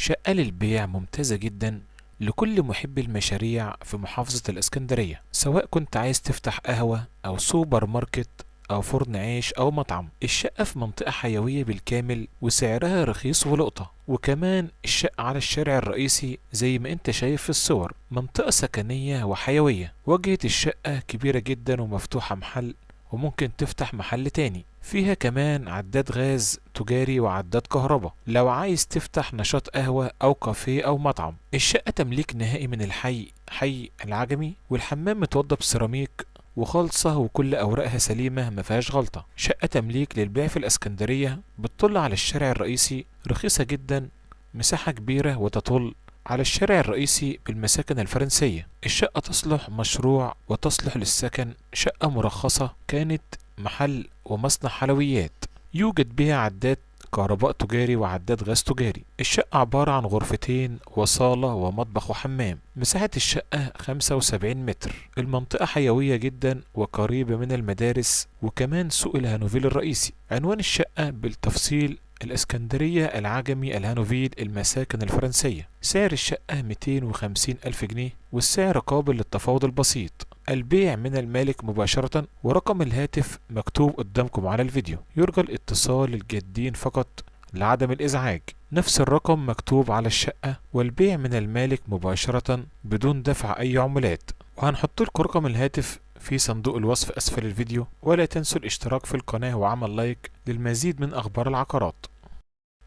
شقة للبيع ممتازة جدا لكل محبي المشاريع في محافظة الإسكندرية، سواء كنت عايز تفتح قهوة أو سوبر ماركت أو فرن عيش أو مطعم. الشقة في منطقة حيوية بالكامل وسعرها رخيص ولقطة، وكمان الشقة على الشارع الرئيسي زي ما انت شايف في الصور. منطقة سكنية وحيوية. واجهة الشقة كبيرة جدا ومفتوحة محل، وممكن تفتح محل تاني. فيها كمان عداد غاز تجاري وعداد كهرباء لو عايز تفتح نشاط قهوة أو كافيه أو مطعم. الشقة تمليك نهائي من الحي، حي العجمي، والحمام متوضب سيراميك وخالصة وكل أوراقها سليمة ما فيهاش غلطة. شقة تمليك للبيع في الإسكندرية، بتطل على الشارع الرئيسي، رخيصة جدا، مساحة كبيرة وتطل على الشارع الرئيسي بالمساكن الفرنسية. الشقة تصلح مشروع وتصلح للسكن. شقة مرخصة، كانت محل ومصنع حلويات، يوجد بها عداد كهرباء تجاري وعداد غاز تجاري. الشقة عبارة عن غرفتين وصالة ومطبخ وحمام. مساحة الشقة 75 متر. المنطقة حيوية جدا وقريبة من المدارس وكمان سوق الهانوفيل الرئيسي. عنوان الشقة بالتفصيل: الإسكندرية، العجمي، الهانوفيل، المساكن الفرنسية. سعر الشقة 250 ألف جنيه، والسعر قابل للتفاوض البسيط. البيع من المالك مباشرة، ورقم الهاتف مكتوب قدامكم على الفيديو. يرجى الاتصال للجادين فقط لعدم الإزعاج. نفس الرقم مكتوب على الشقة، والبيع من المالك مباشرة بدون دفع أي عمولات. وهنحط لكم رقم الهاتف في صندوق الوصف أسفل الفيديو. ولا تنسوا الاشتراك في القناة وعمل لايك للمزيد من أخبار العقارات.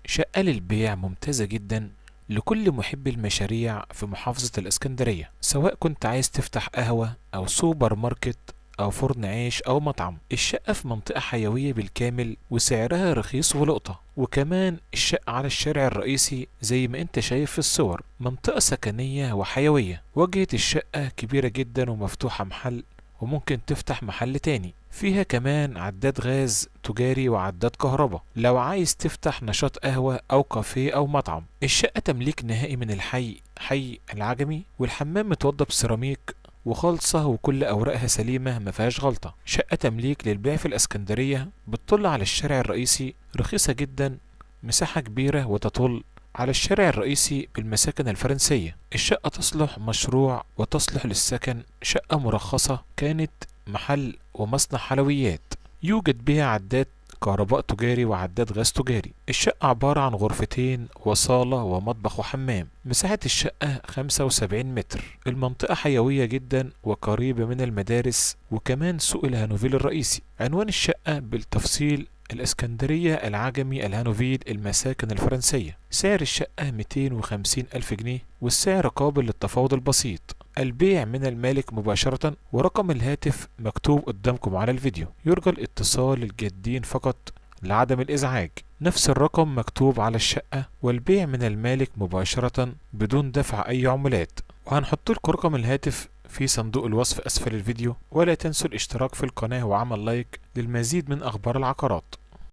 شقة للبيع ممتازة جدا لكل محبي المشاريع في محافظة الإسكندرية، سواء كنت عايز تفتح قهوة أو سوبر ماركت أو فرن عيش أو مطعم. الشقة في منطقة حيوية بالكامل وسعرها رخيص ولقطة، وكمان الشقة على الشارع الرئيسي زي ما انت شايف في الصور. منطقة سكنية وحيوية. واجهة الشقة كبيرة جدا ومفتوحة محل، وممكن تفتح محل تاني. فيها كمان عداد غاز تجاري وعداد كهرباء لو عايز تفتح نشاط قهوة أو كافيه أو مطعم. الشقة تمليك نهائي من الحي، حي العجمي، والحمام متوضب سيراميك وخالصة وكل أوراقها سليمة ما فيهاش غلطة. شقة تمليك للبيع في الإسكندرية، بتطل على الشارع الرئيسي، رخيصة جدا، مساحة كبيرة وتطل على الشارع الرئيسي بالمساكن الفرنسية. الشقة تصلح مشروع وتصلح للسكن. شقة مرخصة، كانت محل ومصنع حلويات، يوجد بها عداد كهرباء تجاري وعداد غاز تجاري. الشقة عبارة عن غرفتين وصالة ومطبخ وحمام. مساحة الشقة 75 متر. المنطقة حيوية جدا وقريبة من المدارس وكمان سوق الهانوفيل الرئيسي. عنوان الشقة بالتفصيل: الإسكندرية، العجمي، الهانوفيل، المساكن الفرنسية. سعر الشقة 250 ألف جنيه، والسعر قابل للتفاوض البسيط. البيع من المالك مباشرة، ورقم الهاتف مكتوب قدامكم على الفيديو. يرجى الاتصال للجادين فقط لعدم الإزعاج. نفس الرقم مكتوب على الشقة، والبيع من المالك مباشرة بدون دفع أي عمولات. وهنحط لكم رقم الهاتف في صندوق الوصف أسفل الفيديو. ولا تنسوا الاشتراك في القناة وعمل لايك للمزيد من أخبار العقارات.